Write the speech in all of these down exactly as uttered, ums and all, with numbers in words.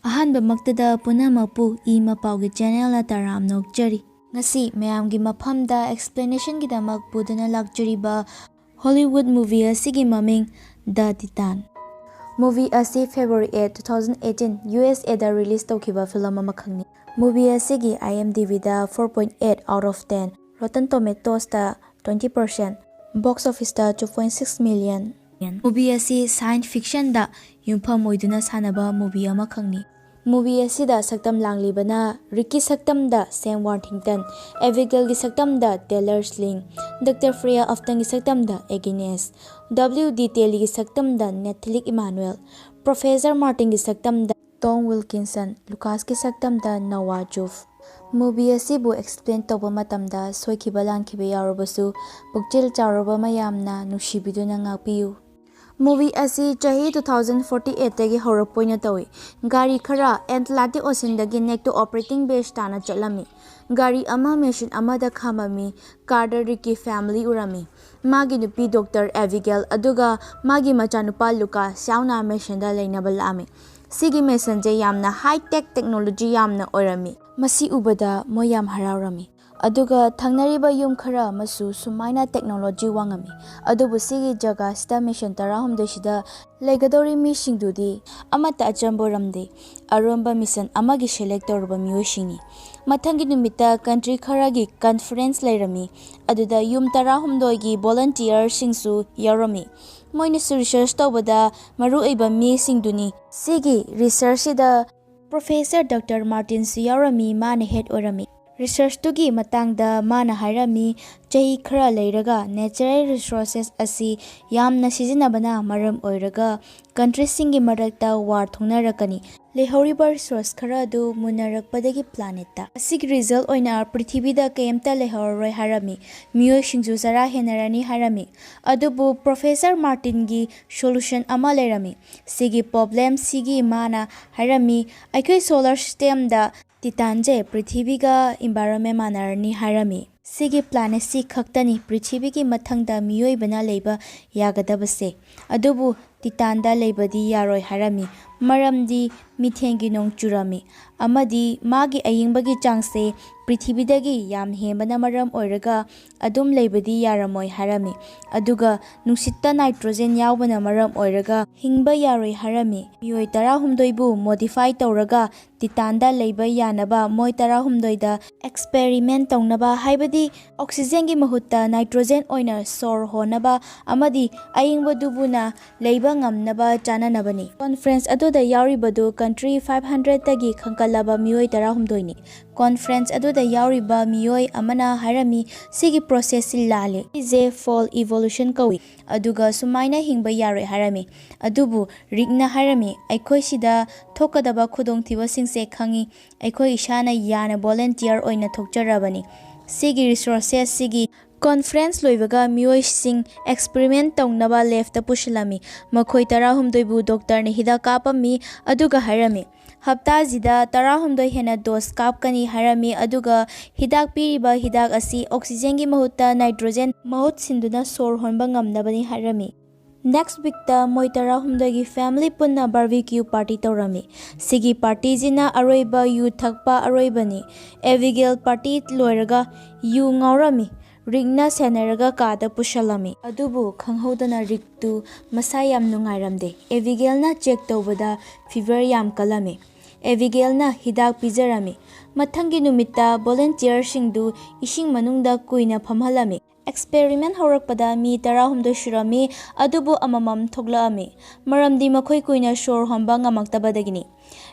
ꯑꯍꯥꯟꯕꯃꯛꯇꯗ ꯄꯨꯝꯅꯃꯛꯄꯨ ꯏ ꯃꯄꯥꯎꯒꯤ ꯆꯦꯅꯦꯜꯅ ꯇꯔꯥꯝꯅ ꯑꯣꯛꯆꯔꯤ꯫ ꯉꯁꯤ ꯃꯌꯥꯝꯒꯤ ꯃꯐꯝꯗ ꯑꯦꯛꯁꯄ꯭ꯂꯦꯅꯦꯁꯟꯒꯤꯗꯃꯛ ꯄꯨꯗꯨꯅ ꯂꯥꯛꯆꯔꯤꯕ ꯍꯣꯂꯤꯋꯨꯗ ꯃꯨꯚꯤ ꯑꯁꯤꯒꯤ ꯃꯃꯤꯡ The Titan꯫ ꯃꯨꯚꯤ ꯑꯁꯤ February eight, two thousand eighteen, U S ꯑꯦꯗ ꯔꯤꯂꯤꯁ ꯇꯧꯈꯤꯕ ꯐꯤꯂꯝ ꯑꯃꯈꯛꯅꯤ꯫ ꯃꯨꯚꯤ ꯑꯁꯤꯒꯤ ꯑꯥꯏ ꯑꯦꯝ ꯗꯤ ꯕꯤꯗ four point eight out of ten, Rotten Tomatoesꯇ twenty percent, box officeꯇ two point six million꯫ Movie ꯑꯁꯤ science ꯐꯤꯛꯁꯟꯗ ꯌꯨꯝꯐꯝ ꯑꯣꯏꯗꯨꯅ ꯁꯥꯟꯅꯕ ꯃꯨꯚꯤ ꯑꯃꯈꯛꯅꯤ꯫ ꯃꯨꯚꯤ ꯑꯁꯤꯗ ꯁꯛꯇꯝ ꯂꯥꯡꯂꯤꯕꯅ ꯔꯤꯛꯀꯤ ꯁꯛꯇꯝꯗ ꯁꯦꯝ ꯋꯥꯔꯊꯤꯡꯇꯟ, ꯑꯦꯕꯤꯒꯦꯜꯒꯤ ꯁꯛꯇꯝꯗ ꯇꯦꯂꯔ ꯁ꯭ꯂꯤꯡ, ꯗꯣꯛꯇꯔ ꯐ꯭ꯔꯤꯌꯥ ꯑꯐꯇꯟꯒꯤ ꯁꯛꯇꯝꯗ ꯑꯦꯒꯤꯅꯦꯁ, ꯗꯕ꯭ꯂꯤꯎ ꯗꯤ ꯇꯦꯂꯤꯒꯤ ꯁꯛꯇꯝꯗ ꯅꯦꯊꯂꯤꯛ ꯏꯃꯥꯅꯨꯑꯦꯜ, ꯄ꯭ꯔꯣꯐꯦꯁꯔ ꯃꯥꯔꯇꯤꯟꯒꯤ ꯁꯛꯇꯝꯗ ꯇꯣꯝ ꯋꯤꯜꯀꯤꯟꯁꯟ, ꯂꯨꯀꯥꯁꯀꯤ ꯁꯛꯇꯝꯗ ꯅꯣꯋꯥ ꯖꯨꯐ꯫ ꯃꯨꯚꯤ ꯑꯁꯤꯕꯨ ꯑꯦꯛꯁꯄ꯭ꯂꯦꯟ ꯇꯧꯕ ꯃꯇꯝꯗ ꯁꯣꯏꯈꯤꯕ ꯂꯥꯟꯈꯤꯕ ꯌꯥꯎꯔꯕꯁꯨ, ꯄꯨꯛꯆꯦꯜ ꯆꯥꯎꯔꯕ ꯃꯌꯥꯝꯅ ꯅꯨꯡꯁꯤꯕꯤꯗꯨꯅ ꯉꯥꯛꯄꯤꯌꯨ꯫ ꯃꯨꯚꯤ ꯑꯁꯤ ꯆꯍꯤ two thousand forty eightꯇꯒꯤ ꯍꯧꯔꯛꯄ ꯑꯣꯏꯅ ꯇꯧꯏ꯫ ꯒꯥꯔꯤ ꯈꯔ ꯑꯦꯟꯇꯂꯥꯟꯇꯤꯛ ꯑꯣꯁꯤꯟꯗꯒꯤ ꯅꯦꯛꯇꯣ ꯑꯣꯄꯔꯦꯇꯤꯡ ꯕꯦꯁ ꯇꯥꯅ ꯆꯠꯂꯝꯃꯤ꯫ ꯒꯥꯔꯤ ꯑꯃ ꯃꯦꯁꯤꯟ ꯑꯃꯗ ꯈꯥꯝꯃꯝꯃꯤ꯫ Card ꯔꯤꯛꯀꯤ family ꯎꯔꯝꯃꯤ꯫ ꯃꯥꯒꯤ ꯅꯨꯄꯤ ꯗꯣꯛꯇꯔ ꯑꯦꯕꯤꯒꯦꯜ ꯑꯗꯨꯒ ꯃꯥꯒꯤ ꯃꯆꯥꯅꯨꯄꯥ ꯂꯨꯀꯥꯁ ꯌꯥꯎꯅ ꯃꯦꯁꯤꯟꯗ ꯂꯩꯅꯕ ꯂꯥꯛꯑꯝꯃꯤ꯫ ꯁꯤꯒꯤ ꯃꯦꯁꯤꯟꯁꯦ ꯌꯥꯝꯅ ꯍꯥꯏ ꯇꯦꯛ ꯇꯦꯛꯅꯣꯂꯣꯖꯤ ꯌꯥꯝꯅ ꯑꯣꯏꯔꯝꯃꯤ꯫ ꯃꯁꯤ ꯎꯕꯗ ꯃꯣꯏ ꯌꯥꯝ ꯍꯔꯥꯎꯔꯝꯃꯤ꯫ ꯑꯗꯨꯒ ꯊꯪꯅꯔꯤꯕ ꯌꯨꯝ ꯈꯔ ꯑꯃꯁꯨ ꯁꯨꯃꯥꯏꯅ ꯇꯦꯛꯅꯣꯂꯣꯖꯤ ꯋꯥꯡꯉꯝꯃꯤ꯫ ꯑꯗꯨꯕꯨ ꯁꯤꯒꯤ ꯖꯒꯥꯁꯤꯗ ꯃꯤꯁꯟ ꯇꯔꯥꯍꯨꯝꯗꯣꯏꯁꯤꯗ ꯂꯩꯒꯗꯧꯔꯤ ꯃꯤꯁꯤꯡꯗꯨꯗꯤ ꯑꯃꯠꯇ ꯑꯆꯝꯕ ꯑꯣꯏꯔꯝꯗꯦ꯫ ꯑꯔꯣꯟꯕ ꯃꯤꯁꯟ ꯑꯃꯒꯤ ꯁꯦꯂꯦꯛ ꯇꯧꯔꯕ ꯃꯤꯑꯣꯏꯁꯤꯡꯅꯤ꯫ ꯃꯊꯪꯒꯤ ꯅꯨꯃꯤꯠꯇ ꯀꯟꯇ꯭ꯔꯤ ꯈꯔꯒꯤ ꯀꯟꯐꯔꯦꯟꯁ ꯂꯩꯔꯝꯃꯤ꯫ ꯑꯗꯨꯗ ꯌꯨꯝ ꯇꯔꯥꯍꯨꯝꯗꯣꯏꯒꯤ ꯚꯣꯂꯟꯇꯤꯌꯔꯁꯤꯡꯁꯨ ꯌꯥꯎꯔꯝꯃꯤ꯫ ꯃꯣꯏꯅꯁꯨ ꯔꯤꯁꯔꯁ ꯇꯧꯕꯗ ꯃꯔꯨꯑꯣꯏꯕ ꯃꯤꯁꯤꯡꯗꯨꯅꯤ꯫ ꯁꯤꯒꯤ ꯔꯤꯁꯔꯁꯁꯤꯗ ꯄ꯭ꯔꯣꯐꯦꯁꯔ ꯗꯣꯛꯇꯔ ꯃꯥꯔꯇꯤꯟꯁꯨ ꯌꯥꯎꯔꯝꯃꯤ, ꯃꯥꯅ ꯍꯦꯗ ꯑꯣꯏꯔꯝꯃꯤ꯫ ꯔꯤꯁꯔꯁꯇꯨꯒꯤ ꯃꯇꯥꯡꯗ ꯃꯥꯅ ꯍꯥꯏꯔꯝꯃꯤ, ꯆꯍꯤ ꯈꯔ ꯂꯩꯔꯒ ꯅꯦꯆꯔꯦꯜ ꯔꯤꯁꯣꯔꯁꯦꯁ ꯑꯁꯤ ꯌꯥꯝꯅ ꯁꯤꯖꯤꯟꯅꯕꯅ ꯃꯔꯝ ꯑꯣꯏꯔꯒ ꯀꯟꯇ꯭ꯔꯤꯁꯤꯡꯒꯤ ꯃꯔꯛꯇ ꯋꯥꯔ ꯊꯣꯛꯅꯔꯛꯀꯅꯤ꯫ ꯂꯩꯍꯧꯔꯤꯕ ꯔꯤꯁꯣꯔꯁ ꯈꯔ ꯑꯗꯨ ꯃꯨꯟꯅꯔꯛꯄꯗꯒꯤ ꯄ꯭ꯂꯥꯅꯦꯠꯇ꯫ ꯑꯁꯤꯒꯤ ꯔꯤꯖꯜꯠ ꯑꯣꯏꯅ ꯄ꯭ꯔꯤꯊꯤꯕꯤꯗ ꯀꯩꯝꯇ ꯂꯩꯍꯧꯔꯔꯣꯏ ꯍꯥꯏꯔꯝꯃꯤ꯫ ꯃꯤꯑꯣꯏꯁꯤꯡꯁꯨ ꯆꯔꯥ ꯍꯦꯟꯅꯔꯅꯤ ꯍꯥꯏꯔꯝꯃꯤ꯫ ꯑꯗꯨꯕꯨ ꯄ꯭ꯔꯣꯐꯦꯁꯔ ꯃꯥꯔꯇꯤꯟꯒꯤ ꯁꯣꯂꯨꯁꯟ ꯑꯃ ꯂꯩꯔꯝꯃꯤ꯫ ꯁꯤꯒꯤ ꯄ꯭ꯔꯣꯕ꯭ꯂꯦꯝꯁꯤꯒꯤ ꯃꯥꯅ ꯍꯥꯏꯔꯝꯃꯤ, ꯑꯩꯈꯣꯏ ꯁꯣꯂꯔ ꯁꯤꯁꯇꯦꯝꯗ ꯇꯤꯇꯥꯟꯁꯦ ꯄ꯭ꯔꯤꯊꯤꯕꯤꯒ ꯏꯟꯚꯥꯏꯔꯣꯟꯃꯦꯟ ꯃꯥꯟꯅꯔꯅꯤ ꯍꯥꯏꯔꯝꯃꯤ꯫ ꯁꯤꯒꯤ ꯄ꯭ꯂꯥꯅꯦꯠꯁꯤ ꯈꯛꯇꯅꯤ ꯄ꯭ꯔꯤꯊꯤꯕꯤꯒꯤ ꯃꯊꯪꯗ ꯃꯤꯑꯣꯏꯕꯅ ꯂꯩꯕ ꯌꯥꯒꯗꯕꯁꯦ꯫ ꯑꯗꯨꯕꯨ ꯇꯤꯇꯥꯟꯗ ꯂꯩꯕꯗꯤ ꯌꯥꯔꯣꯏ ꯍꯥꯏꯔꯝꯃꯤ꯫ ꯃꯔꯝꯗꯤ ꯃꯤꯊꯦꯟꯒꯤ ꯅꯣꯡ ꯆꯨꯔꯝꯃꯤ, ꯑꯃꯗꯤ ꯃꯥꯒꯤ ꯑꯏꯪꯕꯒꯤ ꯆꯥꯡꯁꯦ ꯄ꯭ꯔꯤꯊꯤꯕꯤꯗꯒꯤ ꯌꯥꯝ ꯍꯦꯟꯕꯅ ꯃꯔꯝ ꯑꯣꯏꯔꯒ ꯑꯗꯨꯝ ꯂꯩꯕꯗꯤ ꯌꯥꯔꯝꯃꯣꯏ ꯍꯥꯏꯔꯝꯃꯤ꯫ ꯑꯗꯨꯒ ꯅꯨꯡꯁꯤꯠꯇ ꯅꯥꯏꯇ꯭ꯔꯣꯖꯦꯟ ꯌꯥꯎꯕꯅ ꯃꯔꯝ ꯑꯣꯏꯔꯒ ꯍꯤꯡꯕ ꯌꯥꯔꯣꯏ ꯍꯥꯏꯔꯝꯃꯤ꯫ ꯃꯤꯑꯣꯏ ꯇꯔꯥꯍꯨꯝꯗꯣꯏꯕꯨ ꯃꯣꯗꯤꯐꯥꯏ ꯇꯧꯔꯒ ꯇꯤꯇꯥꯟꯗ ꯂꯩꯕ ꯌꯥꯅꯕ ꯃꯣꯏ ꯇꯔꯥꯍꯨꯝꯗꯣꯏꯗ ꯑꯦꯛꯁꯄꯦꯔꯤꯃꯦꯟ ꯇꯧꯅꯕ, ꯍꯥꯏꯕꯗꯤ ꯑꯣꯛꯁꯤꯖꯦꯟꯒꯤ ꯃꯍꯨꯠꯇ ꯅꯥꯏꯇ꯭ꯔꯣꯖꯦꯟ ꯑꯣꯏꯅ ꯁꯣꯔ ꯍꯣꯟꯅꯕ ꯑꯃꯗꯤ ꯑꯏꯪꯕꯗꯨꯕꯨꯅ ꯂꯩꯕ ꯉꯝꯅꯕ ꯆꯥꯅꯅꯕꯅꯤ꯫ ꯀꯣꯟꯐ꯭ꯔꯦꯟꯁ ꯑꯗꯨꯗ ꯌꯥꯎꯔꯤꯕꯗꯨ ꯀꯟꯇ꯭ꯔꯤ ꯐꯥꯏꯚ ꯍꯟꯗ꯭ꯔꯦꯠꯇꯒꯤ ꯈꯟꯒꯠꯂꯕ ꯃꯤꯑꯣꯏ ꯇꯔꯥꯍꯨꯝꯗꯣꯏꯅꯤ꯫ ꯀꯣꯟꯐ꯭ꯔꯦꯟꯁ ꯑꯗꯨꯗ ꯌꯥꯎꯔꯤꯕ ꯃꯤꯑꯣꯏ ꯑꯃꯅ ꯍꯥꯏꯔꯝꯃꯤ, "ꯁꯤꯒꯤ ꯄ꯭ꯔꯣꯁꯦꯁꯁꯤ ꯂꯥꯜꯂꯤ꯫ ꯁꯤꯁꯦ ꯐꯣꯜ ꯏꯚꯣꯂꯨꯁꯟ ꯀꯧꯏ"꯫ ꯑꯗꯨꯒ ꯁꯨꯃꯥꯏꯅ ꯍꯤꯡꯕ ꯌꯥꯔꯣꯏ ꯍꯥꯏꯔꯝꯃꯤ꯫ ꯑꯗꯨꯕꯨ ꯔꯤꯛꯅ ꯍꯥꯏꯔꯝꯃꯤ, "ꯑꯩꯈꯣꯏ ꯁꯤꯗ ꯊꯣꯛꯀꯗꯕ ꯈꯨꯗꯣꯡꯊꯤꯕꯁꯤꯡꯁꯦ ꯈꯪꯏ꯫ ꯑꯩꯈꯣꯏ ꯏꯁꯥꯅ ꯌꯥꯅ ꯚꯣꯂꯨꯟꯇꯤꯌꯔ ꯑꯣꯏꯅ ꯊꯣꯛꯆꯔꯕꯅꯤ"꯫ ꯁꯤꯒꯤ ꯔꯤꯁꯣꯔꯁꯦꯁ ꯁꯤꯒꯤ ꯀꯣꯟꯐ꯭ꯔꯦꯟꯁ ꯂꯣꯏꯕꯒ ꯃꯤꯑꯣꯏꯁꯤꯡ ꯑꯦꯛꯁꯄꯦꯔꯤꯃꯦꯟ ꯇꯧꯅꯕ ꯂꯦꯐꯇ ꯄꯨꯁꯤꯜꯂꯝꯃꯤ꯫ ꯃꯈꯣꯏ ꯇꯔꯥꯍꯨꯝꯗꯣꯏꯕꯨ ꯗꯣꯛꯇꯔꯅ ꯍꯤꯗꯥꯛ ꯀꯥꯞꯄꯝꯃꯤ, ꯑꯗꯨꯒ ꯍꯥꯏꯔꯝꯃꯤ, "ꯍꯞꯇꯥꯁꯤꯗ ꯇꯔꯥꯍꯨꯝꯗꯣꯏ ꯍꯦꯟꯅ ꯗꯣꯁ ꯀꯥꯞꯀꯅꯤ" ꯍꯥꯏꯔꯝꯃꯤ꯫ ꯑꯗꯨꯒ ꯍꯤꯗꯥꯛ ꯄꯤꯔꯤꯕ ꯍꯤꯗꯥꯛ ꯑꯁꯤ ꯑꯣꯛꯁꯤꯖꯦꯟꯒꯤ ꯃꯍꯨꯠꯇ ꯅꯥꯏꯇ꯭ꯔꯣꯖꯦꯟ ꯃꯍꯨꯠ ꯁꯤꯟꯗꯨꯅ ꯁꯣꯔ ꯍꯣꯟꯕ ꯉꯝꯅꯕꯅꯤ ꯍꯥꯏꯔꯝꯃꯤ꯫ ꯅꯦꯛꯁ ꯋꯤꯛꯇ ꯃꯣꯏ ꯇꯔꯥꯍꯨꯝꯗꯣꯏꯒꯤ ꯐꯦꯃꯤꯂꯤ ꯄꯨꯟꯅ ꯕꯥꯔꯕꯤꯀ꯭ꯌꯨ ꯄꯥꯔꯇꯤ ꯇꯧꯔꯝꯃꯤ꯫ ꯁꯤꯒꯤ ꯄꯥꯔꯇꯤꯁꯤꯅ ꯑꯔꯣꯏꯕ ꯌꯨ ꯊꯛꯄ ꯑꯔꯣꯏꯕꯅꯤ꯫ ꯑꯦꯕꯤꯒꯦꯜ ꯄꯥꯔꯇꯤ ꯂꯣꯏꯔꯒ ꯌꯨ ꯉꯥꯎꯔꯝꯃꯤ꯫ ꯔꯤꯛꯅ ꯁꯦꯟꯅꯔꯒ ꯀꯥꯗ ꯄꯨꯁꯜꯂꯝꯃꯤ꯫ ꯑꯗꯨꯕꯨ ꯈꯪꯍꯧꯗꯅ ꯔꯤꯛꯇꯨ ꯃꯁꯥ ꯌꯥꯝ ꯅꯨꯡꯉꯥꯏꯔꯝꯗꯦ꯫ ꯑꯦꯕꯤꯒꯦꯜꯅ ꯆꯦꯛ ꯇꯧꯕꯗ ꯐꯤꯚꯔ ꯌꯥꯝ ꯀꯜꯂꯝꯃꯤ꯫ ꯑꯦꯕꯤꯒꯦꯜꯅ ꯍꯤꯗꯥꯛ ꯄꯤꯖꯔꯝꯃꯤ꯫ ꯃꯊꯪꯒꯤ ꯅꯨꯃꯤꯠꯇ ꯚꯣꯂꯨꯟꯇꯤꯌꯔꯁꯤꯡꯗꯨ ꯏꯁꯤꯡ ꯃꯅꯨꯡꯗ ꯀꯨꯏꯅ ꯐꯝꯍꯜꯂꯝꯃꯤ꯫ ꯑꯦꯛꯁꯄꯦꯔꯤꯃꯦꯟ ꯍꯧꯔꯛꯄꯗ ꯃꯤ ꯇꯔꯥꯍꯨꯝꯗꯣꯏ ꯁꯨꯔꯝꯃꯤ, ꯑꯗꯨꯕꯨ ꯑꯃꯃꯝ ꯊꯣꯛꯂꯛꯑꯝꯃꯤ, ꯃꯔꯝꯗꯤ ꯃꯈꯣꯏ ꯀꯨꯏꯅ ꯁꯣꯔ ꯍꯣꯟꯕ ꯉꯝꯃꯛꯇꯕꯗꯒꯤꯅꯤ꯫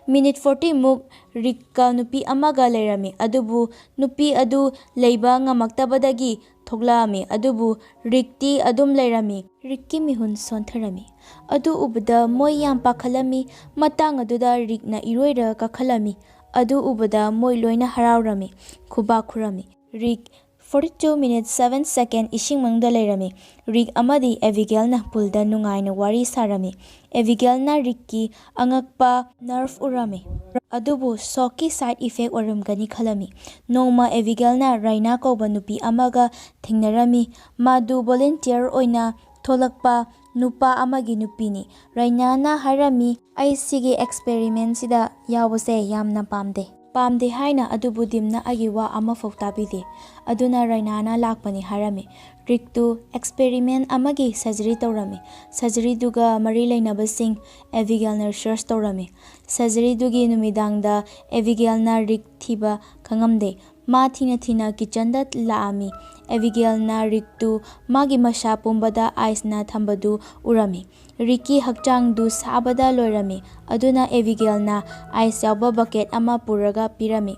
ꯃꯤꯅꯤꯠ ꯐꯣꯔꯇꯤꯃꯨꯛ ꯔꯤꯛꯀ ꯅꯨꯄꯤ ꯑꯃꯒ ꯂꯩꯔꯝꯃꯤ, ꯑꯗꯨꯕꯨ ꯅꯨꯄꯤ ꯑꯗꯨ ꯂꯩꯕ ꯉꯝꯃꯛꯇꯕꯗꯒꯤ ꯊꯣꯛꯂꯛꯑꯝꯃꯤ, ꯑꯗꯨꯕꯨ ꯔꯤꯛꯇꯤ ꯑꯗꯨꯝ ꯂꯩꯔꯝꯃꯤ꯫ ꯔꯤꯛꯀꯤ ꯃꯤꯍꯨꯟ ꯁꯣꯟꯊꯔꯝꯃꯤ꯫ ꯑꯗꯨ ꯎꯕꯗ ꯃꯣꯏ ꯌꯥꯝ ꯄꯥꯈꯠꯂꯝꯃꯤ꯫ ꯃꯇꯥꯡ ꯑꯗꯨꯗ ꯔꯤꯛꯅ ꯏꯔꯣꯏꯔꯒ ꯀꯥꯈꯠꯂꯝꯃꯤ꯫ ꯑꯗꯨ ꯎꯕꯗ ꯃꯣꯏ ꯂꯣꯏꯅ ꯍꯔꯥꯎꯔꯝꯃꯤ, ꯈꯨꯕꯥꯛ ꯈꯨꯔꯝꯃꯤ꯫ Rig forty two minutes seven second ꯏꯁꯤꯡ ꯃꯅꯨꯡꯗ ꯂꯩꯔꯝꯃꯤ꯫ ꯔꯤꯛ ꯑꯃꯗꯤ ꯑꯦꯕꯤꯒꯦꯜꯅ ꯄꯨꯜꯗ ꯅꯨꯡꯉꯥꯏꯅ ꯋꯥꯔꯤ ꯁꯥꯔꯝꯃꯤ꯫ ꯑꯦꯕꯤꯒꯦꯜꯅ ꯔꯤꯛꯀꯤ ꯑꯉꯛꯄ ꯅꯔꯚ ꯎꯔꯝꯃꯤ, ꯑꯗꯨꯕꯨ ꯁꯣꯛꯀꯤ ꯁꯥꯏꯗ ꯏꯐꯦꯛ ꯑꯣꯏꯔꯝꯒꯅꯤ ꯈꯜꯂꯝꯃꯤ꯫ ꯅꯣꯡꯃ ꯑꯦꯕꯤꯒꯦꯜꯅ ꯔꯥꯏꯅꯥ ꯀꯧꯕ ꯅꯨꯄꯤ ꯑꯃꯒ ꯊꯦꯡꯅꯔꯝꯃꯤ꯫ ꯃꯥꯗꯨ ꯚꯣꯂꯨꯟꯇꯤꯌꯔ ꯑꯣꯏꯅ ꯊꯣꯛꯂꯛꯄ ꯅꯨꯄꯥ ꯑꯃꯒꯤ ꯅꯨꯄꯤꯅꯤ꯫ ꯔꯥꯏꯅꯥꯅ ꯍꯥꯏꯔꯝꯃꯤ, "ꯑꯩ ꯁꯤꯒꯤ ꯑꯦꯛꯁꯄꯦꯔꯤꯃꯦꯟꯁꯤꯗ ꯌꯥꯎꯕꯁꯦ ꯌꯥꯝꯅ ꯄꯥꯝꯗꯦ꯫ ꯄꯥꯝꯗꯦ ꯍꯥꯏꯅ ꯑꯗꯨꯕꯨ ꯗꯤꯝꯅ ꯑꯩꯒꯤ ꯋꯥ ꯑꯃꯐꯥꯎ ꯇꯥꯕꯤꯗꯦ"꯫ ꯑꯗꯨꯅ ꯔꯥꯏꯅꯥꯅ ꯂꯥꯛꯄꯅꯤ ꯍꯥꯏꯔꯝꯃꯤ꯫ ꯔꯤꯛꯇꯨ ꯑꯦꯛꯁꯄꯦꯔꯤꯃꯦꯟ ꯑꯃꯒꯤ ꯁꯔꯖꯔꯤ ꯇꯧꯔꯝꯃꯤ꯫ ꯁꯔꯖꯔꯤꯗꯨꯒ ꯃꯔꯤ ꯂꯩꯅꯕꯁꯤꯡ ꯑꯦꯕꯤꯒꯦꯜꯅ ꯔꯤꯁꯔꯁ ꯇꯧꯔꯝꯃꯤ꯫ ꯁꯔꯖꯔꯤꯗꯨꯒꯤ ꯅꯨꯃꯤꯗꯥꯡꯗ ꯑꯦꯕꯤꯒꯦꯜꯅ ꯔꯤꯛ ꯊꯤꯕ ꯈꯪꯉꯝꯗꯦ꯫ ꯃꯥ ꯊꯤꯅ ꯊꯤꯅ ꯀꯤꯆꯟꯗ ꯂꯥꯛꯑꯝꯃꯤ꯫ ꯑꯦꯕꯤꯒꯦꯜꯅ ꯔꯤꯛꯇꯨ ꯃꯥꯒꯤ ꯃꯁꯥ ꯄꯨꯝꯕꯗ ꯑꯥꯏꯁꯅ ꯊꯝꯕꯗꯨ ꯎꯔꯝꯃꯤ꯫ ꯔꯤꯛꯀꯤ ꯍꯛꯆꯥꯡꯗꯨ ꯁꯥꯕꯗ ꯂꯣꯏꯔꯝꯃꯤ꯫ ꯑꯗꯨꯅ ꯑꯦꯕꯤꯒꯦꯜꯅ ꯑꯥꯏꯁ ꯌꯥꯎꯕ ꯕꯀꯦꯠ ꯑꯃ ꯄꯨꯔꯒ ꯄꯤꯔꯝꯃꯤ꯫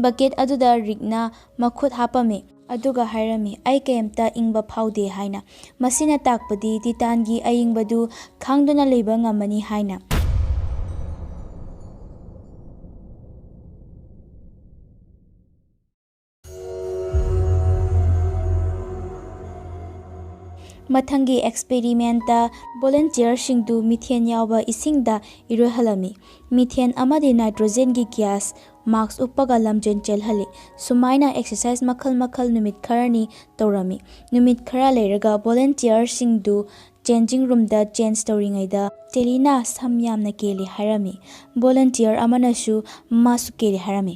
ꯕꯀꯦꯠ ꯑꯗꯨꯗ ꯔꯤꯛꯅ ꯃꯈꯨꯠ ꯍꯥꯞꯄꯝꯃꯤ꯫ ꯑꯗꯨꯒ ꯍꯥꯏꯔꯝꯃꯤ, "ꯑꯩ ꯀꯩꯝꯇ ꯏꯪꯕ ꯐꯥꯎꯗꯦ" ꯍꯥꯏꯅ꯫ ꯃꯁꯤꯅ ꯇꯥꯛꯄꯗꯤ ꯇꯤꯇꯥꯟꯒꯤ ꯑꯏꯪꯕꯗꯨ ꯈꯥꯡꯗꯨꯅ ꯂꯩꯕ ꯉꯝꯃꯅꯤ ꯍꯥꯏꯅ꯫ ꯃꯊꯪꯒꯤ ꯑꯦꯛꯁꯄꯦꯔꯤꯃꯦꯟꯇ ꯚꯣꯂꯨꯟꯇꯤꯌꯔꯁꯤꯡꯗꯨ ꯃꯤꯊꯦꯟ ꯌꯥꯎꯕ ꯏꯁꯤꯡꯗ ꯏꯔꯣꯏꯍꯜꯂꯝꯃꯤ꯫ ꯃꯤꯊꯦꯟ ꯑꯃꯗꯤ ꯅꯥꯏꯇ꯭ꯔꯣꯖꯦꯟꯒꯤ ꯒ꯭ꯌꯥꯁ ꯃꯥꯛꯁ ꯎꯞꯄꯒ ꯂꯝꯖꯦꯟ ꯆꯦꯜꯍꯜꯂꯤ꯫ ꯁꯨꯃꯥꯏꯅ ꯑꯦꯛꯁꯔꯁꯥꯏꯁ ꯃꯈꯜ ꯃꯈꯜ ꯅꯨꯃꯤꯠ ꯈꯔꯅꯤ ꯇꯧꯔꯝꯃꯤ꯫ ꯅꯨꯃꯤꯠ ꯈꯔ ꯂꯩꯔꯒ ꯚꯣꯂꯨꯟꯇꯤꯌꯔꯁꯤꯡꯗꯨ ꯆꯦꯟꯖꯤꯡ ꯔꯨꯝꯗ ꯆꯦꯟꯖ ꯇꯧꯔꯤꯉꯩꯗ ꯇꯦꯂꯤꯅ ꯁꯝ ꯌꯥꯝꯅ ꯀꯦꯜꯂꯤ ꯍꯥꯏꯔꯝꯃꯤ꯫ ꯚꯣꯂꯨꯟꯇꯤꯌꯔ ꯑꯃꯅꯁꯨ ꯃꯥꯁꯨ ꯀꯦꯜꯂꯤ ꯍꯥꯏꯔꯝꯃꯤ꯫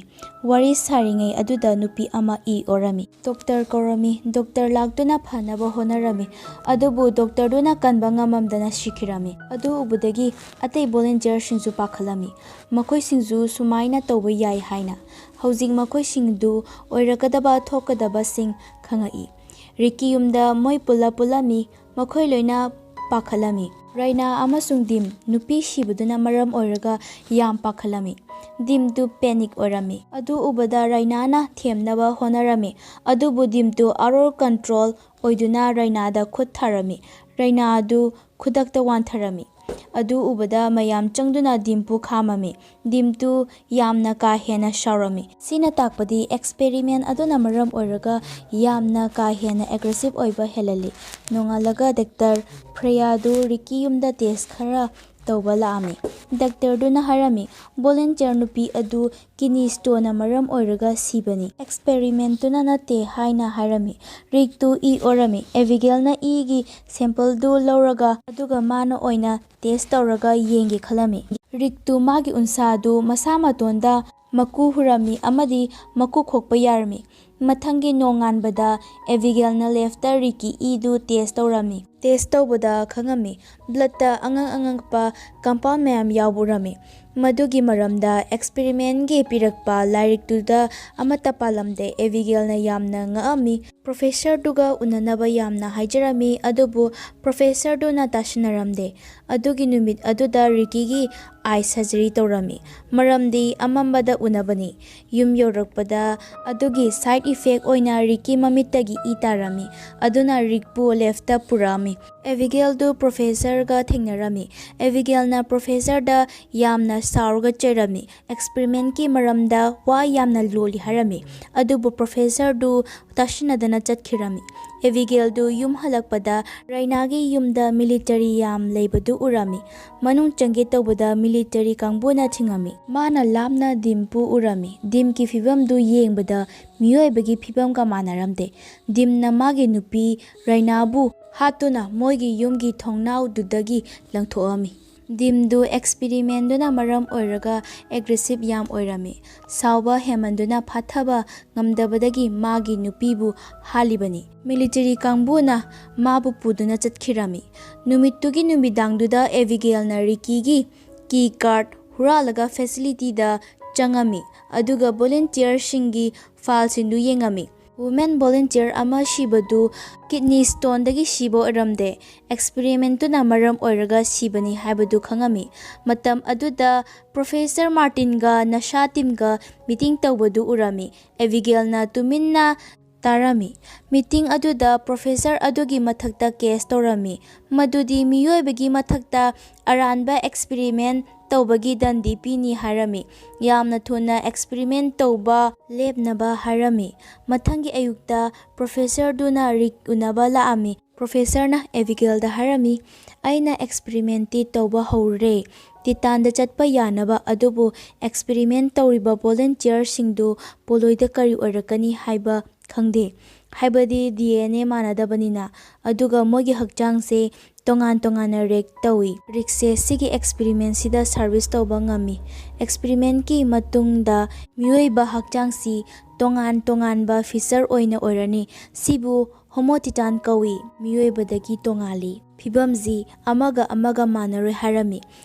ꯋꯥꯔꯤ ꯁꯥꯔꯤꯉꯩ ꯑꯗꯨꯗ ꯅꯨꯄꯤ ꯑꯃ ꯏ ꯑꯣꯔꯝꯃꯤ꯫ ꯗꯣꯛꯇꯔ ꯀꯧꯔꯝꯃꯤ꯫ ꯗꯣꯛꯇꯔ ꯂꯥꯛꯇꯨꯅ ꯐꯅꯕ ꯍꯣꯠꯅꯔꯝꯃꯤ꯫ ꯑꯗꯨꯕꯨ ꯗꯣꯛꯇꯔꯗꯨꯅ ꯀꯟꯕ ꯉꯝꯃꯝꯗꯅ ꯁꯤꯈꯤꯔꯝꯃꯤ꯫ ꯑꯗꯨ ꯎꯕꯗꯒꯤ ꯑꯇꯩ ꯚꯣꯂꯨꯟꯇꯤꯌꯔꯁꯤꯡꯁꯨ ꯄꯥꯈꯠꯂꯝꯃꯤ꯫ ꯃꯈꯣꯏꯁꯤꯡꯁꯨ ꯁꯨꯃꯥꯏꯅ ꯇꯧꯕ ꯌꯥꯏ ꯍꯥꯏꯅ꯫ ꯍꯧꯖꯤꯛ ꯃꯈꯣꯏꯁꯤꯡꯗꯨ ꯑꯣꯏꯔꯛꯀꯗꯕ ꯊꯣꯛꯀꯗꯕꯁꯤꯡ ꯈꯪꯉꯛꯏ꯫ ꯔꯤꯛꯀꯤ ꯌꯨꯝꯗ ꯃꯣꯏ ꯄꯨꯂꯞ ꯄꯨꯜꯂꯝꯃꯤ꯫ ꯃꯈꯣꯏ ꯂꯣꯏꯅ ꯄꯥꯈꯠꯂꯝꯃꯤ꯫ ꯔꯥꯏꯅꯥ ꯑꯃꯁꯨꯡ ꯗꯤꯝ ꯅꯨꯄꯤ ꯁꯤꯕꯗꯨꯅ ꯃꯔꯝ ꯑꯣꯏꯔꯒ ꯌꯥꯝ ꯄꯥꯈꯠꯂꯝꯃꯤ꯫ ꯗꯤꯝꯗꯨ ꯄꯦꯅꯤꯛ ꯑꯣꯏꯔꯝꯃꯤ꯫ ꯑꯗꯨ ꯎꯕꯗ ꯔꯥꯏꯅꯥꯅ ꯊꯦꯝꯅꯕ ꯍꯣꯠꯅꯔꯝꯃꯤ꯫ ꯑꯗꯨꯕꯨ ꯗꯤꯝꯗꯨ ꯑꯥꯎꯠ ꯑꯣꯐ ꯀꯟꯇ꯭ꯔꯣꯜ ꯑꯣꯏꯗꯨꯅ ꯔꯥꯏꯅꯥꯗ ꯈꯨꯠ ꯊꯥꯔꯝꯃꯤ꯫ ꯔꯥꯏꯅꯥ ꯑꯗꯨ ꯈꯨꯗꯛꯇ ꯋꯥꯟꯊꯔꯝꯃꯤ꯫ ꯑꯗꯨ ꯎꯕꯗ ꯃꯌꯥꯝ ꯆꯪꯗꯨꯅ ꯗꯤꯝꯄꯨ ꯈꯥꯝꯃꯝꯃꯤ꯫ ꯗꯤꯝꯇꯨ ꯌꯥꯝꯅ ꯀꯥ ꯍꯦꯟꯅ ꯁꯥꯎꯔꯝꯃꯤ꯫ ꯁꯤꯅ ꯇꯥꯛꯄꯗꯤ ꯑꯦꯛꯁꯄꯦꯔꯤꯃꯦꯟ ꯑꯗꯨꯅ ꯃꯔꯝ ꯑꯣꯏꯔꯒ ꯌꯥꯝꯅ ꯀꯥ ꯍꯦꯟꯅ ꯑꯦꯒ꯭ꯔꯦꯁꯤꯞ ꯑꯣꯏꯕ ꯍꯦꯜꯍꯜꯂꯤ꯫ ꯅꯣꯡꯉꯥꯜꯂꯒ ꯗꯣꯛꯇꯔ ꯐ꯭ꯔꯦꯌꯥꯗꯨ ꯔꯤꯛꯀꯤ ꯌꯨꯝꯗ ꯇꯦꯁ ꯈꯔ ꯇꯧꯕ ꯂꯥꯛꯑꯝꯃꯤ꯫ ꯗꯥꯛꯇꯔꯗꯨꯅ ꯍꯥꯏꯔꯝꯃꯤ, "ꯚꯣꯂꯨꯟꯇꯤꯌꯔ ꯅꯨꯄꯤ ꯑꯗꯨ ꯀꯤꯗꯅꯤ ꯁ꯭ꯇꯣꯟꯅ ꯃꯔꯝ ꯑꯣꯏꯔꯒ ꯁꯤꯕꯅꯤ, ꯑꯦꯛꯁꯄꯦꯔꯤꯃꯦꯟꯇꯨꯅ ꯅꯠꯇꯦ" ꯍꯥꯏꯅ ꯍꯥꯏꯔꯝꯃꯤ꯫ ꯔꯤꯛꯇꯨ ꯏ ꯑꯣꯔꯝꯃꯤ꯫ ꯑꯦꯕꯤꯒꯦꯜꯅ ꯏꯒꯤ ꯁꯦꯝꯄꯜꯗꯨ ꯂꯧꯔꯒ, ꯑꯗꯨꯒ ꯃꯥꯅ ꯑꯣꯏꯅ ꯇꯦꯁ ꯇꯧꯔꯒ ꯌꯦꯡꯒꯦ ꯈꯜꯂꯝꯃꯤ꯫ ꯔꯤꯛꯇꯨ ꯃꯥꯒꯤ ꯎꯟꯁꯥꯗꯨ ꯃꯁꯥ ꯃꯇꯣꯟꯗ ꯃꯀꯨ ꯍꯨꯔꯝꯃꯤ ꯑꯃꯗꯤ ꯃꯀꯨ ꯈꯣꯛꯄ ꯌꯥꯔꯝꯃꯤ꯫ ꯃꯊꯪꯒꯤ ꯅꯣꯡꯉꯥꯟꯕꯗ ꯑꯦꯕꯤꯒꯦꯜꯅ ꯂꯦꯞꯇ ꯔꯤꯛꯀꯤ ꯏꯗꯨ ꯇꯦꯁ ꯇꯧꯔꯝꯃꯤ꯫ ꯇꯦꯁ ꯇꯧꯕꯗ ꯈꯪꯉꯝꯃꯤ, ꯕ꯭ꯂꯠꯇ ꯑꯉꯛ ꯑꯉꯛꯄ ꯀꯝꯄꯥꯎꯟ ꯃꯌꯥꯝ ꯌꯥꯎꯕ ꯎꯔꯝꯃꯤ꯫ ꯃꯗꯨꯒꯤ ꯃꯔꯝꯗ ꯑꯦꯛꯁꯄꯦꯔꯤꯃꯦꯟꯒꯤ ꯄꯤꯔꯛꯄ ꯂꯥꯏꯔꯤꯛꯇꯨꯗ ꯑꯃꯠꯇ ꯄꯥꯜꯂꯝꯗꯦ꯫ ꯑꯦꯕꯤꯒꯦꯜꯅ ꯌꯥꯝꯅ ꯉꯛꯑꯝꯃꯤ꯫ ꯄ꯭ꯔꯣꯐꯦꯁꯔꯗꯨꯒ ꯎꯅꯅꯕ ꯌꯥꯝꯅ ꯍꯥꯏꯖꯔꯝꯃꯤ, ꯑꯗꯨꯕꯨ ꯄ꯭ꯔꯣꯐꯦꯁꯔꯗꯨꯅ ꯇꯥꯁꯤꯟꯅꯔꯝꯗꯦ꯫ ꯑꯗꯨꯒꯤ ꯅꯨꯃꯤꯠ ꯑꯗꯨꯗ ꯔꯤꯛꯀꯤꯒꯤ ꯑꯥꯏ ꯁꯔꯖꯔꯤ ꯇꯧꯔꯝꯃꯤ, ꯃꯔꯝꯗꯤ ꯑꯃꯝꯕꯗ ꯎꯅꯕꯅꯤ꯫ ꯌꯨꯝ ꯌꯧꯔꯛꯄꯗ ꯑꯗꯨꯒꯤ ꯁꯥꯏꯗ ꯏꯐꯦꯛ ꯑꯣꯏꯅ ꯔꯤꯛꯀꯤ ꯃꯃꯤꯠꯇꯒꯤ ꯏ ꯇꯥꯔꯝꯃꯤ, ꯑꯗꯨꯅ ꯔꯤꯛꯄꯨ ꯂꯦꯞꯇ ꯄꯨꯔꯛꯑꯝꯃꯤ꯫ ꯑꯦꯕꯤꯒꯦꯜꯗꯨ ꯄ꯭ꯔꯣꯐꯦꯁꯔꯒ ꯊꯦꯡꯅꯔꯝꯃꯤ꯫ ꯑꯦꯕꯤꯒꯦꯜꯅ ꯄ꯭ꯔꯣꯐꯦꯁꯔꯗ ꯌꯥꯝꯅ ꯁꯥꯎꯔꯒ ꯆꯩꯔꯝꯃꯤ꯫ ꯑꯦꯛꯁꯄꯦꯔꯤꯃꯦꯟꯒꯤ ꯃꯔꯝꯗ ꯋꯥ ꯌꯥꯝꯅ ꯂꯣꯜꯂꯤ ꯍꯥꯏꯔꯝꯃꯤ, ꯑꯗꯨꯕꯨ ꯄ꯭ꯔꯣꯐꯦꯁꯔꯗꯨ ꯇꯥꯁꯤꯟꯅꯗꯅ ꯆꯠꯈꯤꯔꯝꯃꯤ꯫ ꯑꯦꯕꯤꯒꯦꯜꯗꯨ ꯌꯨꯝ ꯍꯜꯂꯛꯄꯗ ꯔꯥꯏꯅꯥꯒꯤ ꯌꯨꯝꯗ ꯃꯤꯂꯤꯇꯔꯤ ꯌꯥꯝ ꯂꯩꯕꯗꯨ ꯎꯔꯝꯃꯤ꯫ ꯃꯅꯨꯡ ꯆꯪꯒꯦ ꯇꯧꯕꯗ ꯃꯤꯂꯤꯇꯔꯤ ꯀꯥꯡꯕꯨꯅ ꯊꯤꯡꯉꯝꯃꯤ꯫ ꯃꯥꯅ ꯂꯥꯞꯅ ꯗꯤꯝꯄꯨ ꯎꯔꯝꯃꯤ꯫ ꯗꯤꯝꯒꯤ ꯐꯤꯕꯝꯗꯨ ꯌꯦꯡꯕꯗ ꯃꯤꯑꯣꯏꯕꯒꯤ ꯐꯤꯕꯝꯒ ꯃꯥꯟꯅꯔꯝꯗꯦ꯫ ꯗꯤꯝꯅ ꯃꯥꯒꯤ ꯅꯨꯄꯤ ꯔꯥꯏꯅꯥꯕꯨ ꯍꯥꯠꯇꯨꯅ ꯃꯣꯏꯒꯤ ꯌꯨꯝꯒꯤ ꯊꯣꯡꯅꯥꯎꯗꯨꯗꯒꯤ ꯂꯪꯊꯣꯛꯑꯝꯃꯤ꯫ ꯗꯤꯝꯗꯨ ꯑꯦꯛꯁꯄꯦꯔꯤꯃꯦꯟꯗꯨꯅ ꯃꯔꯝ ꯑꯣꯏꯔꯒ ꯑꯦꯒ꯭ꯔꯦꯁꯤꯞ ꯌꯥꯝ ꯑꯣꯏꯔꯝꯃꯤ꯫ ꯁꯥꯎꯕ ꯍꯦꯟꯃꯟꯗꯨꯅ ꯐꯥꯊꯕ ꯉꯝꯗꯕꯗꯒꯤ ꯃꯥꯒꯤ ꯅꯨꯄꯤꯕꯨ ꯍꯥꯠꯂꯤꯕꯅꯤ꯫ ꯃꯤꯂꯤꯇꯔꯤ ꯀꯥꯡꯕꯨꯅ ꯃꯥꯕꯨ ꯄꯨꯗꯨꯅ ꯆꯠꯈꯤꯔꯝꯃꯤ꯫ ꯅꯨꯃꯤꯠꯇꯨꯒꯤ ꯅꯨꯃꯤꯗꯥꯡꯗꯨꯗ ꯑꯦꯕꯤꯒꯦꯜꯅ ꯔꯤꯛꯀꯤꯒꯤ ꯀꯤ ꯀꯥꯔꯗ ꯍꯨꯔꯥꯜꯂꯒ ꯐꯦꯁꯤꯂꯤꯇꯤꯗ ꯆꯪꯉꯝꯃꯤ, ꯑꯗꯨꯒ ꯚꯣꯂꯨꯟꯇꯤꯌꯔꯁꯤꯡꯒꯤ ꯐꯥꯏꯜꯁꯤꯡꯗꯨ ꯌꯦꯡꯉꯝꯃꯤ꯫ ꯋꯨꯃꯦꯟ ꯚꯣꯂꯨꯟꯇꯤꯌꯔ ꯑꯃ ꯁꯤꯕꯗꯨ ꯀꯤꯗꯅꯤ ꯁ꯭ꯇꯣꯟꯗꯒꯤ ꯁꯤꯕ ꯑꯣꯏꯔꯝꯗꯦ, ꯑꯦꯛꯁꯄꯦꯔꯤꯃꯦꯟꯇꯨꯅ ꯃꯔꯝ ꯑꯣꯏꯔꯒ ꯁꯤꯕꯅꯤ ꯍꯥꯏꯕꯗꯨ ꯈꯪꯉꯝꯃꯤ꯫ ꯃꯇꯝ ꯑꯗꯨꯗ ꯄ꯭ꯔꯣꯐꯦꯁꯔ ꯃꯥꯔꯇꯤꯟꯒ ꯅꯁꯥ ꯇꯤꯝꯒ ꯃꯤꯇꯤꯡ ꯇꯧꯕꯗꯨ ꯎꯔꯝꯃꯤ꯫ ꯑꯦꯕꯤꯒꯦꯜꯅ ꯇꯨꯃꯤꯟꯅ ꯇꯥꯔꯝꯃꯤ꯫ ꯃꯤꯇꯤꯡ ꯑꯗꯨꯗ ꯄ꯭ꯔꯣꯐꯦꯁꯔ ꯑꯗꯨꯒꯤ ꯃꯊꯛꯇ ꯀꯦꯁ ꯇꯧꯔꯝꯃꯤ, ꯃꯗꯨꯗꯤ ꯃꯤꯑꯣꯏꯕꯒꯤ ꯃꯊꯛꯇ ꯑꯔꯥꯟꯕ ꯑꯦꯛꯁꯄꯦꯔꯤꯃꯦꯟ ꯇꯧꯕꯒꯤ ꯗꯟꯗꯤ ꯄꯤꯅꯤ ꯍꯥꯏꯔꯝꯃꯤ꯫ ꯌꯥꯝꯅ ꯊꯨꯅ ꯑꯦꯛꯁꯄꯦꯔꯤꯃꯦꯟ ꯇꯧꯕ ꯂꯦꯞꯅꯕ ꯍꯥꯏꯔꯝꯃꯤ꯫ ꯃꯊꯪꯒꯤ ꯑꯌꯨꯛꯇ ꯄ꯭ꯔꯣꯐꯦꯁꯔꯗꯨꯅ ꯔꯤꯛ ꯎꯅꯕ ꯂꯥꯛꯑꯝꯃꯤ꯫ ꯄ꯭ꯔꯣꯐꯦꯁꯔꯅ ꯑꯦꯕꯤꯒꯦꯜꯗ ꯍꯥꯏꯔꯝꯃꯤ, "ꯑꯩꯅ ꯑꯦꯛꯁꯄꯦꯔꯤꯃꯦꯟꯇꯤ ꯇꯧꯕ ꯍꯧꯔꯦ꯫ ꯇꯤꯇꯥꯟꯗ ꯆꯠꯄ ꯌꯥꯅꯕ, ꯑꯗꯨꯕꯨ ꯑꯦꯛꯁꯄꯦꯔꯤꯃꯦꯟ ꯇꯧꯔꯤꯕ ꯚꯣꯂꯨꯟꯇꯤꯌꯔꯁꯤꯡꯗꯨ ꯄꯣꯠꯂꯣꯏꯗ ꯀꯔꯤ ꯑꯣꯏꯔꯛꯀꯅꯤ ꯍꯥꯏꯕ ꯈꯪꯗꯦ, ꯍꯥꯏꯕꯗꯤ ꯗꯤ ꯑꯦꯟ ꯑꯦ ꯃꯥꯟꯅꯗꯕꯅꯤꯅ꯫ ꯑꯗꯨꯒ ꯃꯣꯏꯒꯤ ꯍꯛꯆꯥꯡꯁꯦ ꯇꯣꯉꯥꯟ ꯇꯣꯉꯥꯟꯅ ꯔꯤꯌꯦꯛ ꯇꯧꯏ꯫ ꯔꯤꯛꯁꯦ ꯁꯤꯒꯤ ꯑꯦꯛꯁꯄꯦꯔꯤꯃꯦꯟꯁꯤꯗ ꯁꯥꯔꯚꯤꯁ ꯇꯧꯕ ꯉꯝꯃꯤ꯫ ꯑꯦꯛꯁꯄꯦꯔꯤꯃꯦꯟꯀꯤ ꯃꯇꯨꯡꯗ ꯃꯤꯑꯣꯏꯕ ꯍꯛꯆꯥꯡꯁꯤ ꯇꯣꯉꯥꯟ ꯇꯣꯉꯥꯟꯕ ꯐꯤꯆꯔ ꯑꯣꯏꯅ ꯑꯣꯏꯔꯅꯤ꯫ ꯁꯤꯕꯨ ꯍꯣꯃꯣꯇꯤꯇꯥꯟ ꯀꯧꯏ꯫ ꯃꯤꯑꯣꯏꯕꯗꯒꯤ ꯇꯣꯉꯥꯜꯂꯤ꯫ ꯐꯤꯕꯝꯁꯤ ꯑꯃꯒ ꯑꯃꯒ ꯃꯥꯟꯅꯔꯣꯏ" ꯍꯥꯏꯔꯝꯃꯤ꯫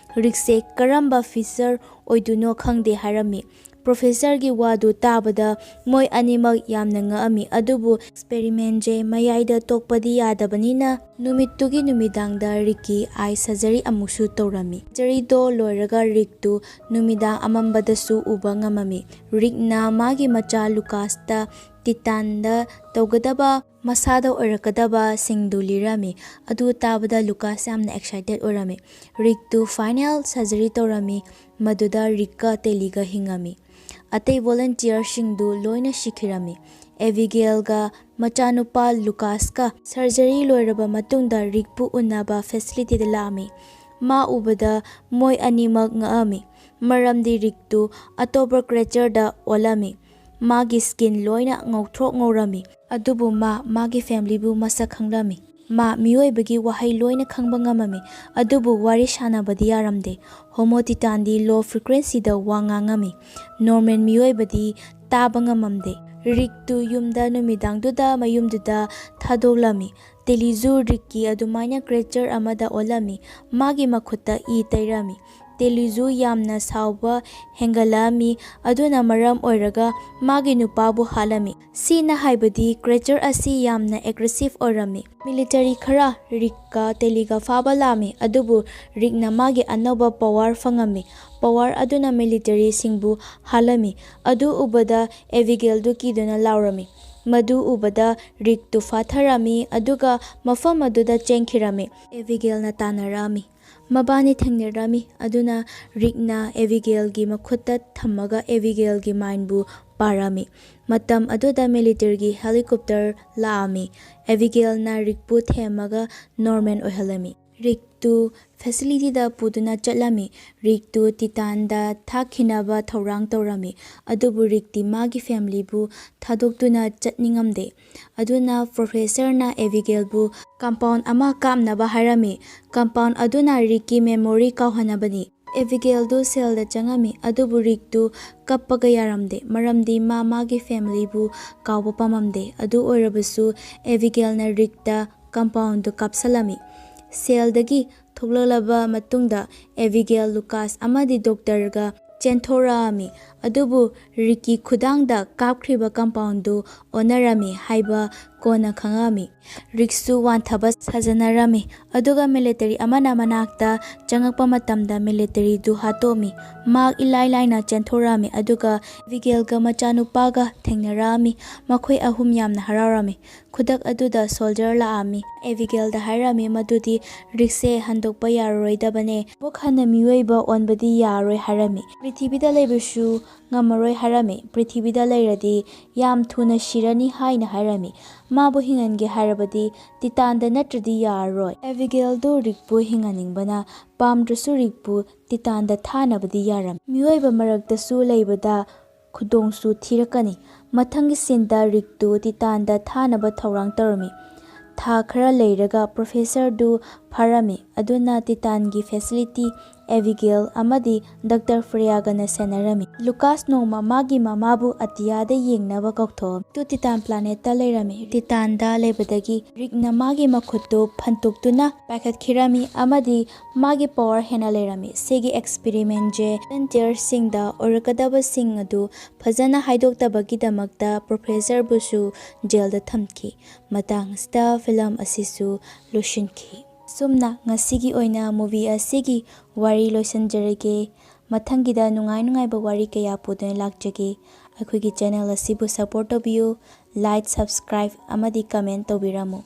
ꯔꯤꯛꯁꯦ ꯀꯔꯝꯕ ꯐꯤꯆꯔ ꯑꯣꯏꯗꯣꯏꯅꯣ ꯈꯪꯗꯦ ꯍꯥꯏꯔꯝꯃꯤ꯫ ꯄ꯭ꯔꯣꯐꯦꯁꯔꯒꯤ ꯋꯥꯗꯨ ꯇꯥꯕꯗ ꯃꯣꯏ ꯑꯅꯤꯃꯛ ꯌꯥꯝꯅ ꯉꯛꯑꯝꯃꯤ, ꯑꯗꯨꯕꯨ ꯑꯦꯛꯁꯄꯦꯔꯤꯃꯦꯟꯁꯦ ꯃꯌꯥꯏꯗ ꯇꯣꯛꯄꯗꯤ ꯌꯥꯗꯕꯅꯤꯅ ꯅꯨꯃꯤꯠꯇꯨꯒꯤ ꯅꯨꯃꯤꯗꯥꯡꯗ ꯔꯤꯛꯀꯤ ꯑꯥꯏ ꯁꯔꯖꯔꯤ ꯑꯃꯨꯛꯁꯨ ꯇꯧꯔꯝꯃꯤ꯫ ꯁꯔꯖꯔꯤꯗꯣ ꯂꯣꯏꯔꯒ ꯔꯤꯛꯇꯨ ꯅꯨꯃꯤꯗꯥꯡ ꯑꯃꯝꯕꯗꯁꯨ ꯎꯕ ꯉꯝꯃꯝꯃꯤ꯫ ꯔꯤꯛꯅ ꯃꯥꯒꯤ ꯃꯆꯥ ꯂꯨꯀꯥꯁꯇ ꯇꯤꯇꯥꯟꯗ ꯇꯧꯒꯗꯕ ꯃꯁꯥꯗ ꯑꯣꯏꯔꯛꯀꯗꯕꯁꯤꯡꯗꯨ ꯂꯤꯔꯝꯃꯤ꯫ ꯑꯗꯨ ꯇꯥꯕꯗ ꯂꯨꯀꯥꯁ ꯌꯥꯝꯅ ꯑꯦꯛꯁꯥꯏꯇꯦꯠ ꯑꯣꯏꯔꯝꯃꯤ꯫ ꯔꯤꯛꯇꯨ ꯐꯥꯏꯅꯦꯜ ꯁꯔꯖꯔꯤ ꯇꯧꯔꯝꯃꯤ, ꯃꯗꯨꯗ ꯔꯤꯛꯀ ꯇꯦꯂꯤꯒ ꯍꯤꯡꯉꯝꯃꯤ꯫ ꯑꯇꯩ ꯚꯣꯂꯨꯟꯇꯤꯌꯔꯁꯤꯡꯗꯨ ꯂꯣꯏꯅ ꯁꯤꯈꯤꯔꯝꯃꯤ꯫ ꯑꯦꯕꯤꯒꯦꯜꯒ ꯃꯆꯥꯅꯨꯄꯥ ꯂꯨꯀꯥꯁꯀ ꯁꯔꯖꯔꯤ ꯂꯣꯏꯔꯕ ꯃꯇꯨꯡꯗ ꯔꯤꯛꯄꯨ ꯎꯅꯕ ꯐꯦꯁꯤꯂꯤꯇꯤꯗ ꯂꯥꯛꯑꯝꯃꯤ꯫ ꯃꯥ ꯎꯕꯗ ꯃꯣꯏ ꯑꯅꯤꯃꯛ ꯉꯛꯑꯝꯃꯤ, ꯃꯔꯝꯗꯤ ꯔꯤꯛꯇꯨ ꯑꯇꯣꯞꯄ ꯀ꯭ꯔꯦꯆꯔꯗ ꯑꯣꯜꯂꯝꯃꯤ꯫ ꯃꯥꯒꯤ ꯁ꯭ꯀꯤꯟ ꯂꯣꯏꯅ ꯉꯧꯊ꯭ꯔꯣꯛ ꯉꯧꯔꯝꯃꯤ, ꯑꯗꯨꯕꯨ ꯃꯥ ꯃꯥꯒꯤ ꯐꯦꯃꯤꯂꯤꯕꯨ ꯃꯁꯛ ꯈꯪꯂꯝꯃꯤ꯫ ꯃꯥ ꯃꯤꯑꯣꯏꯕꯒꯤ ꯋꯥꯍꯩ ꯂꯣꯏꯅ ꯈꯪꯕ ꯉꯝꯃꯝꯃꯤ, ꯑꯗꯨꯕꯨ ꯋꯥꯔꯤ ꯁꯥꯟꯅꯕꯗꯤ ꯌꯥꯔꯝꯗꯦ꯫ ꯍꯣꯃꯣꯇꯤꯇꯥꯟꯗꯤ ꯂꯣ ꯐ꯭ꯔꯤꯀ꯭ꯋꯦꯟꯁꯤꯗ ꯋꯥ ꯉꯥꯡꯉꯝꯃꯤ꯫ ꯅꯣꯔꯃꯦꯜ ꯃꯤꯑꯣꯏꯕꯗꯤ ꯇꯥꯕ ꯉꯝꯃꯝꯗꯦ꯫ ꯔꯤꯛꯇꯨ ꯌꯨꯝꯗ ꯅꯨꯃꯤꯗꯥꯡꯗꯨꯗ ꯃꯌꯨꯝꯗꯨꯗ ꯊꯥꯗꯣꯛꯂꯝꯃꯤ꯫ ꯇꯦꯂꯤꯖꯨ ꯔꯤꯛꯀꯤ ꯑꯗꯨꯃꯥꯏꯅ ꯀ꯭ꯔꯦꯆꯔ ꯑꯃꯗ ꯑꯣꯜꯂꯝꯃꯤ꯫ ꯃꯥꯒꯤ ꯃꯈꯨꯠꯇ ꯏ ꯇꯩꯔꯝꯃꯤ꯫ ꯇꯦꯂꯤꯖꯨ ꯌꯥꯝꯅ ꯁꯥꯎꯕ ꯍꯦꯟꯒꯠꯂꯛꯑꯝꯃꯤ, ꯑꯗꯨꯅ ꯃꯔꯝ ꯑꯣꯏꯔꯒ ꯃꯥꯒꯤ ꯅꯨꯄꯥꯕꯨ ꯍꯥꯠꯂꯝꯃꯤ꯫ ꯁꯤꯅ ꯍꯥꯏꯕꯗꯤ ꯀ꯭ꯔꯦꯆꯔ ꯑꯁꯤ ꯌꯥꯝꯅ ꯑꯦꯒ꯭ꯔꯦꯁꯤꯚ ꯑꯣꯏꯔꯝꯃꯤ꯫ ꯃꯤꯂꯤꯇꯔꯤ ꯈꯔ ꯔꯤꯛꯀ ꯇꯦꯂꯤꯒ ꯐꯥꯕ ꯂꯥꯛꯑꯝꯃꯤ, ꯑꯗꯨꯕꯨ ꯔꯤꯛꯅ ꯃꯥꯒꯤ ꯑꯅꯧꯕ ꯄꯋꯥꯔ ꯐꯪꯉꯝꯃꯤ꯫ ꯄꯋꯥꯔ ꯑꯗꯨꯅ ꯃꯤꯂꯤꯇꯔꯤꯁꯤꯡꯕꯨ ꯍꯥꯠꯂꯝꯃꯤ꯫ ꯑꯗꯨ ꯎꯕꯗ ꯑꯦꯕꯤꯒꯦꯜꯗꯨ ꯀꯤꯗꯨꯅ ꯂꯥꯎꯔꯝꯃꯤ꯫ ꯃꯗꯨ ꯎꯕꯗ ꯔꯤꯛꯇꯨ ꯐꯥꯊꯔꯝꯃꯤ, ꯑꯗꯨꯒ ꯃꯐꯝ ꯑꯗꯨꯗ ꯆꯦꯟꯈꯤꯔꯝꯃꯤ꯫ ꯑꯦꯕꯤꯒꯦꯜꯅ ꯇꯥꯟꯅꯔꯛꯑꯝꯃꯤ꯫ ꯃꯕꯥꯅꯤ ꯊꯦꯡꯅꯔꯝꯃꯤ꯫ ꯑꯗꯨꯅ ꯔꯤꯛꯅ ꯑꯦꯕꯤꯒꯦꯜꯒꯤ ꯃꯈꯨꯠꯇ ꯊꯝꯃꯒ ꯑꯦꯕꯤꯒꯦꯜꯒꯤ ꯃꯥꯏꯟꯕꯨ ꯄꯥꯔꯝꯃꯤ꯫ ꯃꯇꯝ ꯑꯗꯨꯗ ꯃꯤꯂꯤꯇꯔꯤꯒꯤ ꯍꯦꯂꯤꯀꯣꯞꯇꯔ ꯂꯥꯛꯑꯝꯃꯤ꯫ ꯑꯦꯕꯤꯒꯦꯜꯅ ꯔꯤꯛꯄꯨ ꯊꯦꯝꯃꯒ ꯅꯣꯔꯃꯦꯜ ꯑꯣꯏꯍꯜꯂꯝꯃꯤ꯫ ꯔꯤꯛꯇꯨ ꯐꯦꯁꯤꯂꯤꯇꯤꯗ ꯄꯨꯗꯨꯅ ꯆꯠꯂꯝꯃꯤ꯫ ꯔꯤꯛꯇꯨ ꯇꯤꯇꯥꯟꯗ ꯊꯥꯈꯤꯅꯕ ꯊꯧꯔꯥꯡ ꯇꯧꯔꯝꯃꯤ꯫ ꯑꯗꯨꯕꯨ ꯔꯤꯛꯇꯤ ꯃꯥꯒꯤ ꯐꯦꯃꯤꯂꯤꯕꯨ ꯊꯥꯗꯣꯛꯇꯨꯅ ꯆꯠꯅꯤꯡꯉꯝꯗꯦ꯫ ꯑꯗꯨꯅ ꯄ꯭ꯔꯣꯐꯦꯁꯔꯅ ꯑꯦꯕꯤꯒꯦꯜꯕꯨ ꯀꯝꯄꯥꯎꯟ ꯑꯃ ꯀꯥꯞꯅꯕ ꯍꯥꯏꯔꯝꯃꯤ꯫ ꯀꯝꯄꯥꯎꯟ ꯑꯗꯨꯅ ꯔꯤꯛꯀꯤ ꯃꯦꯃꯣꯔꯤ ꯀꯥꯎꯍꯟꯅꯕꯅꯤ꯫ ꯑꯦꯕꯤꯒꯦꯜꯗꯨ ꯁꯦꯜꯗ ꯆꯪꯉꯝꯃꯤ, ꯑꯗꯨꯕꯨ ꯔꯤꯛꯇꯨ ꯀꯞꯄꯒ ꯌꯥꯔꯝꯗꯦ, ꯃꯔꯝꯗꯤ ꯃꯥ ꯃꯥꯒꯤ ꯐꯦꯃꯤꯂꯤꯕꯨ ꯀꯥꯎꯕ ꯄꯥꯝꯃꯝꯗꯦ꯫ ꯑꯗꯨ ꯑꯣꯏꯔꯕꯁꯨ ꯑꯦꯕꯤꯒꯦꯜꯅ ꯔꯤꯛꯇ ꯀꯝꯄꯥꯎꯟꯗꯨ ꯀꯥꯞꯁꯜꯂꯝꯃꯤ꯫ ꯁꯦꯜꯗꯒꯤ ꯊꯣꯛꯂꯛꯂꯕ ꯃꯇꯨꯡꯗ ꯑꯦꯕꯤꯒꯦꯜ, ꯂꯨꯀꯥꯁ ꯑꯃꯗꯤ ꯗꯣꯛꯇꯔꯒ ꯆꯦꯟꯊꯣꯔꯛꯑꯝꯃꯤ꯫ ꯑꯗꯨꯕꯨ ꯔꯤꯛꯀꯤ ꯈꯨꯗꯥꯡꯗ ꯀꯥꯞꯈ꯭ꯔꯤꯕ ꯀꯝꯄꯥꯎꯟꯗꯨ ꯑꯣꯟꯅꯔꯝꯃꯤ ꯍꯥꯏꯕ ꯀꯣꯟꯅ ꯈꯪꯉꯛꯑꯝꯃꯤ꯫ ꯔꯤꯛꯁꯨ ꯋꯥꯟꯊꯕ ꯁꯥꯖꯅꯔꯝꯃꯤ꯫ ꯑꯗꯨꯒ ꯃꯤꯂꯤꯇꯔꯤ ꯑꯃꯅ ꯃꯅꯥꯛꯇ ꯆꯪꯉꯛꯄ ꯃꯇꯝꯗ ꯃꯤꯂꯤꯇꯔꯤꯗꯨ ꯍꯥꯠꯇꯣꯛꯑꯝꯃꯤ꯫ ꯃꯥꯛ ꯏꯂꯥꯏ ꯂꯥꯏꯅ ꯆꯦꯟꯊꯣꯔꯛꯑꯝꯃꯤ, ꯑꯗꯨꯒ ꯑꯦꯕꯤꯒꯦꯜꯒ ꯃꯆꯥꯅꯨꯄꯥꯒ ꯊꯦꯡꯅꯔꯛꯑꯝꯃꯤ꯫ ꯃꯈꯣꯏ ꯑꯍꯨꯝ ꯌꯥꯝꯅ ꯍꯔꯥꯎꯔꯝꯃꯤ꯫ ꯈꯨꯗꯛ ꯑꯗꯨꯗ ꯁꯣꯜꯖꯔ ꯂꯥꯛꯑꯝꯃꯤ꯫ ꯑꯦꯕꯤꯒꯦꯜꯗ ꯍꯥꯏꯔꯝꯃꯤ ꯃꯗꯨꯗꯤ ꯔꯤꯛꯁꯦ ꯍꯟꯗꯣꯛꯄ ꯌꯥꯔꯔꯣꯏꯗꯕꯅꯦ꯫ ꯑꯃꯨꯛ ꯍꯟꯅ ꯃꯤꯑꯣꯏꯕ ꯑꯣꯟꯕꯗꯤ ꯌꯥꯔꯣꯏ ꯍꯥꯏꯔꯝꯃꯤ꯫ ꯄ꯭ꯔꯤꯊꯤꯕꯤꯗ ꯂꯩꯕꯁꯨ ꯉꯝꯃꯔꯣꯏ ꯍꯥꯏꯔꯝꯃꯤ꯫ ꯄ꯭ꯔꯤꯊꯤꯕꯤꯗ ꯂꯩꯔꯗꯤ ꯌꯥꯝ ꯊꯨꯅ ꯁꯤꯔꯅꯤ ꯍꯥꯏꯅ ꯍꯥꯏꯔꯝꯃꯤ꯫ ꯃꯥꯕꯨ ꯍꯤꯡꯍꯟꯒꯦ ꯍꯥꯏꯔꯕꯗꯤ ꯇꯤꯇꯥꯟꯗ ꯅꯠꯇ꯭ꯔꯗꯤ ꯌꯥꯔꯔꯣꯏ꯫ ꯑꯦꯕꯤꯒꯦꯜꯗꯨ ꯔꯤꯛꯄꯨ ꯍꯤꯡꯍꯟꯅꯤꯡꯕꯅ ꯄꯥꯝꯗ꯭ꯔꯁꯨ ꯔꯤꯛꯄꯨ ꯇꯤꯇꯥꯟꯗ ꯊꯥꯅꯕꯗꯤ ꯌꯥꯔꯝꯃꯤ꯫ ꯃꯤꯑꯣꯏꯕ ꯃꯔꯛꯇꯁꯨ ꯂꯩꯕꯗ ꯈꯨꯗꯣꯡꯁꯨ ꯊꯤꯔꯛꯀꯅꯤ꯫ ꯃꯊꯪꯒꯤ ꯁꯤꯟꯗ ꯔꯤꯛꯇꯨ ꯇꯤꯇꯥꯟꯗ ꯊꯥꯅꯕ ꯊꯧꯔꯥꯡ ꯇꯧꯔꯝꯃꯤ꯫ ꯊꯥ ꯈꯔ ꯂꯩꯔꯒ ꯄ꯭ꯔꯣꯐꯦꯁꯔꯗꯨ ꯐꯥꯔꯝꯃꯤ, ꯑꯗꯨꯅ ꯇꯤꯇꯥꯟꯒꯤ ꯐꯦꯁꯤꯂꯤꯇꯤ ꯑꯦꯕꯤꯒꯦꯜ ꯑꯃꯗꯤ ꯗꯥꯛꯇꯔ ꯐ꯭ꯔꯦꯌꯥꯒꯅ ꯁꯦꯟꯅꯔꯝꯃꯤ꯫ ꯂꯨꯀꯥꯁ ꯅꯣꯡꯃ ꯃꯥꯒꯤ ꯃꯃꯥꯕꯨ ꯑꯇꯤꯌꯥꯗ ꯌꯦꯡꯅꯕ ꯀꯧꯊꯣꯛꯑꯝꯃꯤ꯫ ꯇꯨ ꯇꯤꯇꯥꯟ ꯄ꯭ꯂꯥꯅꯦꯠꯇ ꯂꯩꯔꯝꯃꯤ꯫ ꯇꯤꯇꯥꯟꯗ ꯂꯩꯕꯗꯒꯤ ꯔꯤꯛꯅ ꯃꯥꯒꯤ ꯃꯈꯨꯠꯇꯨ ꯐꯟꯇꯣꯛꯇꯨꯅ ꯄꯥꯏꯈꯠꯈꯤꯔꯝꯃꯤ ꯑꯃꯗꯤ ꯃꯥꯒꯤ ꯄꯋꯥꯔ ꯍꯦꯟꯅ ꯂꯩꯔꯝꯃꯤ꯫ ꯁꯤꯒꯤ ꯑꯦꯛꯁꯄꯦꯔꯤꯃꯦꯟꯁꯦ ꯚꯣꯂꯟꯇꯤꯌꯔꯁꯤꯡꯗ ꯑꯣꯏꯔꯛꯀꯗꯕꯁꯤꯡ ꯑꯗꯨ ꯐꯖꯅ ꯍꯥꯏꯗꯣꯛꯇꯕꯒꯤꯗꯃꯛꯇ ꯄ꯭ꯔꯣꯐꯦꯁꯔꯕꯨꯁꯨ ꯖꯦꯜꯗ ꯊꯝꯈꯤ꯫ ꯃꯇꯥꯡ ꯑꯁꯤꯗ ꯐꯤꯂꯝ ꯑꯁꯤꯁꯨ ꯂꯣꯏꯁꯤꯟꯈꯤ꯫ ꯑꯁꯨꯝꯅ ꯉꯁꯤꯒꯤ ꯑꯣꯏꯅ ꯃꯨꯚꯤ ꯑꯁꯤꯒꯤ ꯋꯥꯔꯤ ꯂꯣꯏꯁꯤꯟꯖꯔꯒꯦ꯫ ꯃꯊꯪꯒꯤꯗ ꯅꯨꯡꯉꯥꯏ ꯅꯨꯡꯉꯥꯏꯕ ꯋꯥꯔꯤ ꯀꯌꯥ ꯄꯨꯗꯨꯅ ꯂꯥꯛꯆꯒꯦ꯫ ꯑꯩꯈꯣꯏꯒꯤ ꯆꯦꯅꯦꯜ ꯑꯁꯤꯕꯨ ꯁꯄꯣꯔꯠ ꯇꯧꯕꯤꯌꯨ꯫ ꯂꯥꯏꯛ, ꯁꯕꯁꯀ꯭ꯔꯥꯏꯕ ꯑꯃꯗꯤ ꯀꯃꯦꯟ ꯇꯧꯕꯤꯔꯝꯃꯨ꯫